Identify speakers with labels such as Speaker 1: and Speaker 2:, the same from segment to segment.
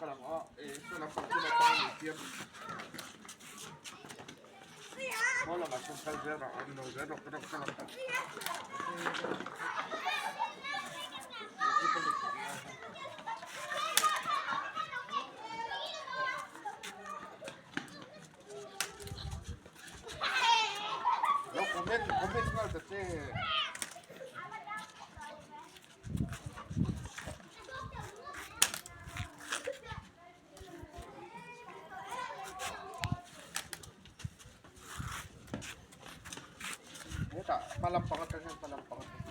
Speaker 1: kal ang a eh saw lampang chu naupang an infiam saw lamah sawn kal zel rawh awm lo zel rawh ka rawk ka rawk. Lo comment comment nghal ta che. Hetah hma lampang atang hian hma lampang atang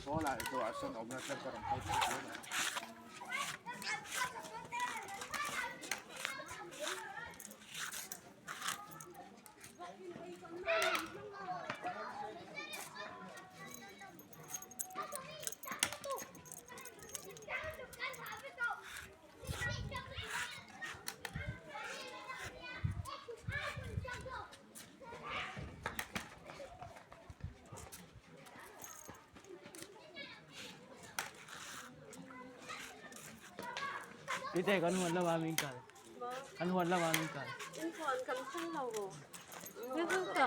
Speaker 1: saw lah erawh ah sawn awmna chuan ka rawn kal phei zel a.
Speaker 2: Tite kan huan lamah min kal. Kan huan lamah min kal.
Speaker 3: In huan kan phal lo maw? Ni chu ka.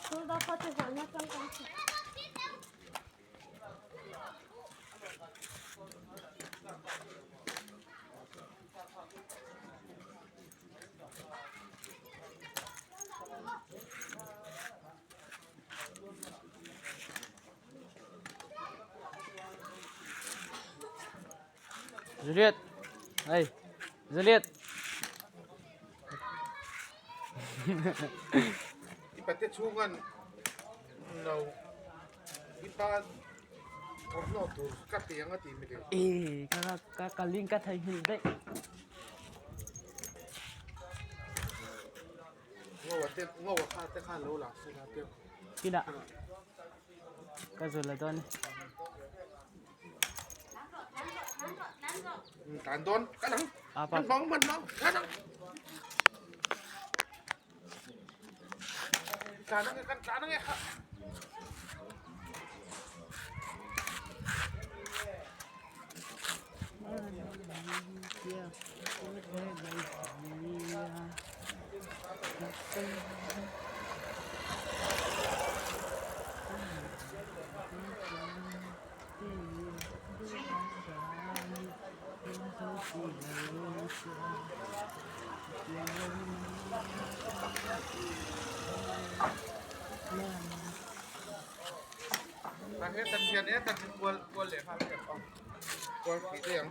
Speaker 3: Chu da pa te huan atang kan chhuk.
Speaker 2: Juliet. Hey. Juliet.
Speaker 1: I pate chhungan no i pa thawmhnaw tur ka pe ang a ti mi le.
Speaker 2: E ka ka ka link ka theihnghilh daih.
Speaker 1: Ngawa te ngawa kha te kha lo la se la te.
Speaker 2: Kina. Ka zul la dawn.
Speaker 1: Tan dawn ka lang.
Speaker 2: Apa.
Speaker 1: Man bang man bang. Ka lang. Tlan ang kan tlan ang e kha. Tah hian kan hian e kan kual kual leh nghal tep ang kual thei daih ang.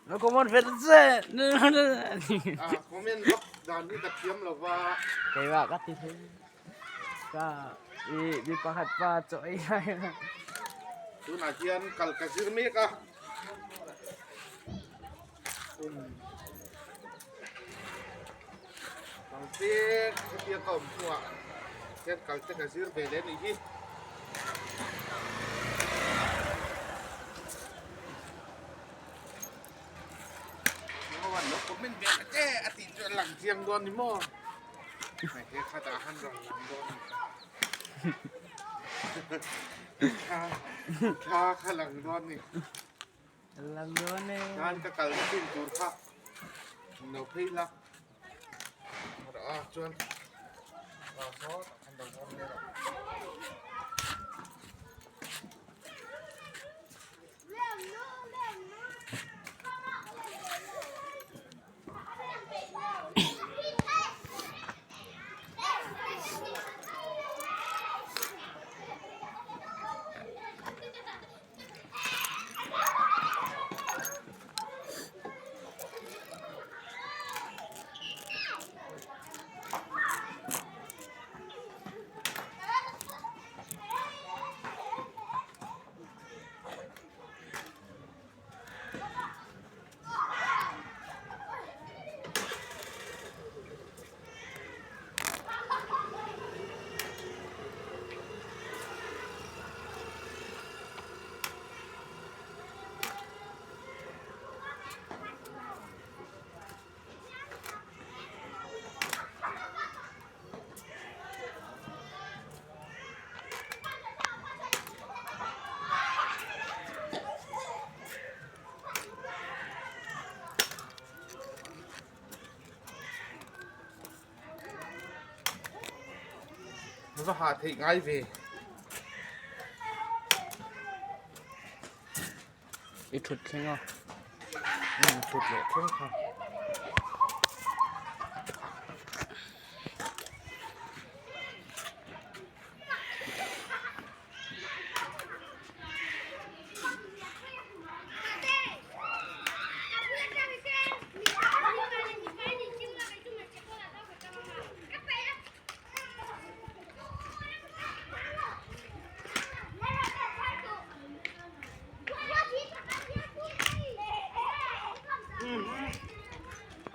Speaker 2: Nó có một vết dễ.
Speaker 1: À, comment góc dan hi ka thiam lo va.
Speaker 2: Keimah ka ti thei. Ka i mi pakhat pa chaw ei lai.
Speaker 1: Tunah hian kal ka zir mek a. Um. Kal te hetia ka awm hnuah hian kal te ka zir ve leh anih hi. Ngawan lo comment ve ta che a tih chu a lang chiang dawn ni maw. Hei he khatah han rawn lang dawn ni. Thla thla kha lang dawn ni.
Speaker 2: Lang dawn e.
Speaker 1: Khan ka kal na chin tur kha lo phei la. A chuan a saw tak khan lo awm vel a. Va hah theih ngai ve.
Speaker 2: I thut thleng a.
Speaker 1: Umm thut leh thleng kha.